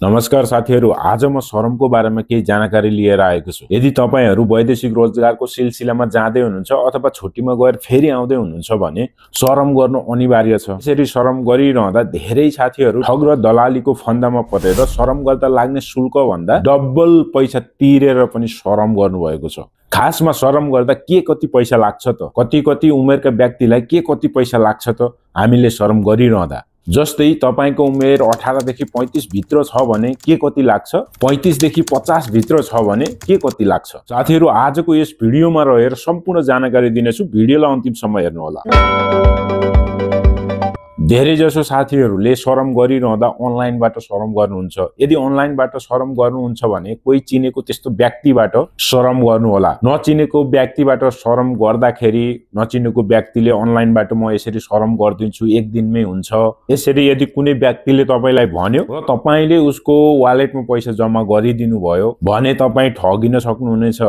नमस्कार साथीहरु, आज म शरमको बारेमा केही जानकारी लिएर आएको छु। यदि तपाईहरु वैदेशिक रोजगारको सिलसिलामा जाँदै हुनुहुन्छ अथवा छुट्टीमा गएर फेरि आउँदै हुनुहुन्छ भने शरम गर्नु अनिवार्य छ। यसरी शरम गरिरहँदा धेरै साथीहरु ठग र दलालीको फन्दामा परेर शरम गर्दा लाग्ने शुल्क भन्दा डबल पैसा तिरेर पनि शरम गर्नुभएको छ। खासमा शरम गर्दा के कति पैसा लाग्छ त? कति उमेरका व्यक्तिलाई के कति पैसा लाग्छ त हामीले शरम गरिरहँदा? जस्तै तपाईको उमेर 18 देखि 35 भित्र छ भने के कति लाग्छ, 35 देखि 50 भित्र छ भने के कति लाग्छ? साथीहरु, आजको यस भिडियोमा रहेर सम्पूर्ण जानकारी दिनेछु। भिडियोलाई अन्तिमसम्म हेर्नु होला। धेरै जसो साथीहरुले शरम गरिरहँदा अनलाइनबाट शरम गर्नुहुन्छ। यदि अनलाइनबाट शरम गर्नुहुन्छ भने कोही चिनेको त्यस्तो व्यक्तिबाट शरम गर्नु होला। नचिनेको व्यक्तिबाट शरम गर्दाखेरि नचिनेको व्यक्तिले अनलाइनबाट म यसरी शरम गर्दिन्छु, एक दिनमै हुन्छ, यसरी यदि कुनै व्यक्तिले तपाईलाई भन्यो र तपाईले उसको वालेटमा पैसा जम्मा गरिदिनु भयो भने तपाई ठगिन सक्नुहुनेछ।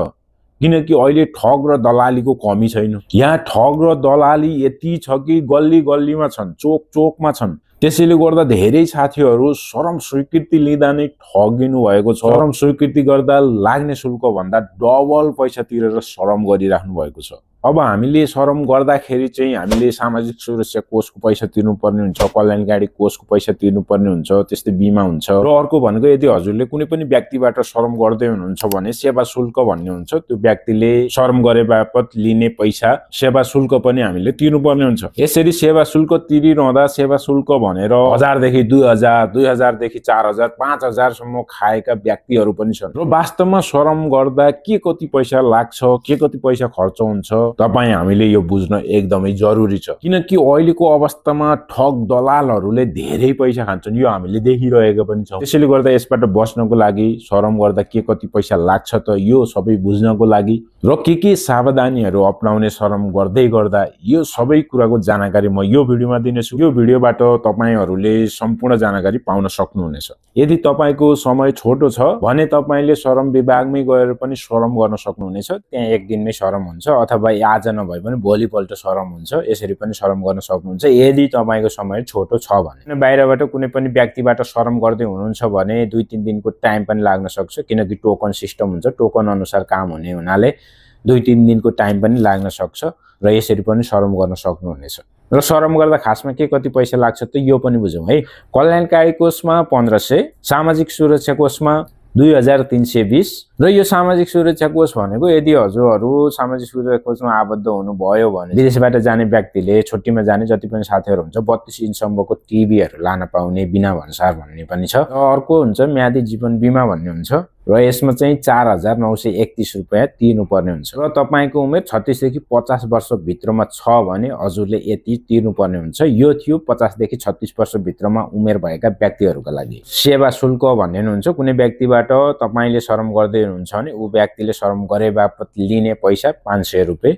किनकि अहिले ठग र दलालीको कमी छैन। यहाँ ठग र दलाली यति छ कि गल्ली गल्लीमा छन्, चोक चोकमा छन्। त्यसैले गर्दा धेरै साथीहरु शरम स्वीकृति लिँदा नै ठगिनु भएको छ। शरम स्वीकृति गर्दा लाग्ने शुल्क भन्दा डबल पैसा तिरेर शरम गरिराख्नु भएको छ। अब हामीले शरम गर्दाखेरि चाहिँ हामीले सामाजिक सुरक्षा कोषको पैसा तिर्नुपर्ने हुन्छ, कल्याणकारी कोषको पैसा तिर्नुपर्ने हुन्छ, त्यस्तै बीमा हुन्छ। र अर्को भनेको यदि हजुरले कुनै पनि व्यक्तिबाट शरम गर्दै हुनुहुन्छ भने सेवा शुल्क भन्ने हुन्छ। त्यो व्यक्तिले शरम गरे बापत लिने पैसा सेवा शुल्क पनि हामीले तिर्नुपर्ने हुन्छ। यसरी सेवा शुल्क तिरिरहँदा सेवा शुल्क भनेर 1000 देखि 2000, 2000 देखि 4000, 5000 सम्म खाएका व्यक्तिहरु पनि छन्। र वास्तवमा शरम गर्दा के कति पैसा लाग्छ, के कति पैसा खर्च हुन्छ तपाई हामीले यो बुझ्न एकदमै जरुरी छ। किनकि अहिलेको अवस्थामा ठग दलालहरुले धेरै पैसा खान्छन्, यो हामीले देखिरहेको पनि छौं। त्यसैले गर्दा यसबाट बच्नको लागि शरम गर्दा के कति पैसा लाग्छ त यो सबै बुझ्नको लागि र के सावधानीहरु अपनाउने शरम गर्दै गर्दा यो सबै कुराको जानकारी म यो भिडियोमा दिनेछु। यो भिडियोबाट तपाईहरुले सम्पूर्ण जानकारी पाउन सक्नुहुनेछ। यदि तपाईको समय छोटो छ भने तपाईले शरम विभागमै गएर पनि शरम गर्न सक्नुहुनेछ। त्यहाँ एक दिनमै शरम हुन्छ अथवा आज नभए पनि भोलिपल्ट शरम हुन्छ। यसरी पनि शरम गर्न सक्नुहुन्छ यदि तपाईको समय छोटो छ भने। बाहिरबाट कुनै पनि व्यक्तिबाट शरम गर्दै हुनुहुन्छ भने 2-3 दिनको टाइम पनि लाग्न सक्छ। किनकि टोकन सिस्टम हुन्छ, टोकन अनुसार काम हुने हुनाले 2-3 दिनको टाइम पनि लाग्न सक्छ र यसरी पनि शरम गर्न सक्नुहुनेछ। र शरम गर्दा खासमा के कति पैसा लाग्छ त यो पनि बुझौं है। कल्याणकारी कोषमा 1500, सामाजिक सुरक्षा कोषमा 2320 र यो सामाजिक सुरक्षा कोष भनेको यदि हजुरहरु सामाजिक सुरक्षा कोषमा आबद्ध हुनुभयो भने विदेशबाट जाने व्यक्तिले छुट्टीमा जाने जति पनि साथीहरु हुन्छ 32 इन्च सम्मको टिभीहरु लान पाउने बिना भन्सार भन्ने पनि छ। र अर्को हुन्छ म्यादी जीवन बीमा भन्ने हुन्छ र यसमा चाहिँ 4931 रुपैयाँ तिर्नुपर्ने हुन्छ। र तपाईको उमेर 36 देखि 50 वर्ष भित्रमा छ भने हजुरले यति तिर्नुपर्ने हुन्छ। यो थियो 50 देखि 36 वर्ष भित्रमा उमेर भएका व्यक्तिहरुका लागि। सेवा शुल्क भन्ने हुन्छ, कुनै व्यक्तिबाट तपाईले शरम गर्दै हुनुहुन्छ भने उ व्यक्तिले शरम गरे बापत लिने पैसा 500 रुपैयाँ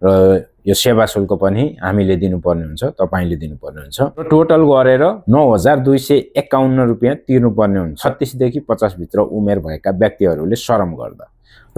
र यो सेवा शुल्क पनि हामीले दिनुपर्ने हुन्छ, तपाईले दिनुपर्ने हुन्छ। र टोटल गरेर 9251 रुपैयाँ तिर्नुपर्ने हुन्छ 36 देखि 50 भित्र उमेर भएका व्यक्तिहरुले शरम गर्दा।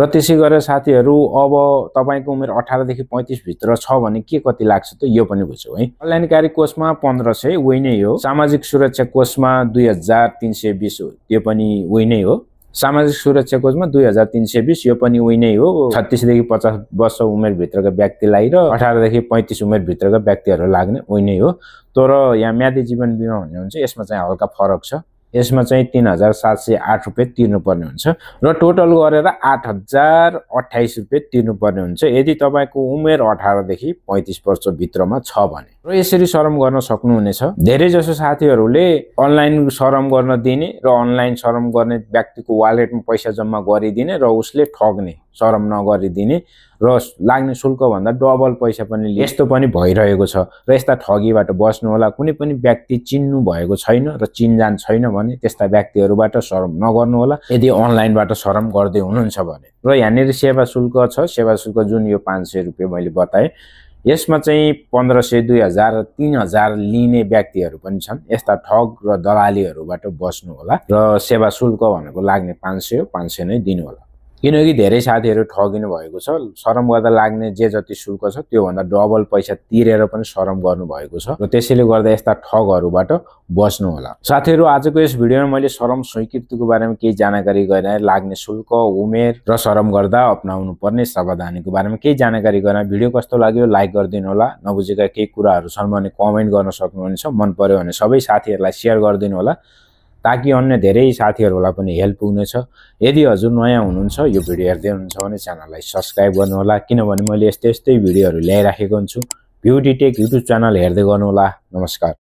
र त्यसै गरेर साथीहरु अब तपाईको उमेर 18 देखि 35 भित्र छ भने के कति लाग्छ त यो पनि बुझौं है। कल्याणकारी कोषमा 1500 वही नै हो। सामाजिक सुरक्षा कोषमा 2320 हो, त्यो पनि वही नै हो। सामाजिक सुरक्षा कोषमा 2320 यो पनि वही नै हो। 36 देखि 50 वर्ष उमेर भित्रका व्यक्तिलाई र 18 देखि 35 उमेर भित्रका व्यक्तिहरु लाग्ने वही नै हो। तर यहाँ म्यादी जीवन बीमा भन्ने हुन्छ, यसमा चाहिँ हल्का फरक छ। यसमा चाहिँ 3708 रुपैयाँ तिर्नुपर्ने हुन्छ र टोटल गरेर 8028 रुपैयाँ तिर्नुपर्ने हुन्छ यदि तपाईको उमेर 18 देखि 35 वर्ष भित्रमा छ भने। र यसरी शरम गर्न सक्नुहुनेछ। धेरै जसो साथीहरुले अनलाइन शरम गर्न दिने र अनलाइन शरम गर्ने व्यक्तिको वालेटमा पैसा जम्मा गरिदिने र उसले ठग्ने, शरम नगरिदिने र लाग्ने शुल्क भन्दा डबल पैसा पनि लिने, यस्तो पनि भइरहेको छ। र यस्ता ठगीबाट बच्नु होला। कुनै पनि व्यक्ति चिन्नु भएको छैन र चिनजान छैन भने त्यस्ता व्यक्तिहरुबाट शरम नगर्नु होला यदि अनलाइनबाट शरम गर्दै हुनुहुन्छ भने। र यहाँनेर सेवा शुल्क छ, सेवा शुल्क जुन यो 500 रुपैयाँ मैले बताए, यसमा चाहिँ 1500, 2000, 3000 लिने व्यक्तिहरु पनि छन्। यस्ता ठग र दलालीहरुबाट बच्नु होला र सेवा शुल्क भनेको लाग्ने 500 नै दिनु होला। किनकि धेरै साथीहरू ठगिनु भएको छ। शरम गर्दा लाग्ने जे जति शुल्क छ त्यो भन्दा डबल पैसा तिरेर पनि शरम गर्नु भएको छ र त्यसैले गर्दा यस्ता ठगहरूबाट बस्नु होला। साथीहरू, आजको यस भिडियोमा मैले शरम स्वीकृतिको बारेमा केही जानकारी गराएँ, लाग्ने शुल्क, उमेर र शरम गर्दा अपनाउनु पर्ने सावधानीको बारेमा केही जानकारी गराएँ। भिडियो कस्तो लाग्यो लाइक गरिदिनु होला, नबुझेका केही कुराहरू छन् भने कमेन्ट गर्न सक्नुहुन्छ, मन पर्यो भने सबै साथीहरूलाई शेयर गरिदिनु होला ताकि अन्य धेरै साथीहरूलाई पनि हेल्प पुग्नेछ। यदि हजुर नयाँ हुनुहुन्छ, यो भिडियो हेर्दै हुनुहुन्छ भने च्यानललाई सब्स्क्राइब गर्नु होला, किनभने मैले यस्तै भिडियोहरू ल्याइराखेको हुन्छु। ब्युटी टेक युट्युब च्यानल हेर्दै गर्नु होला। नमस्कार।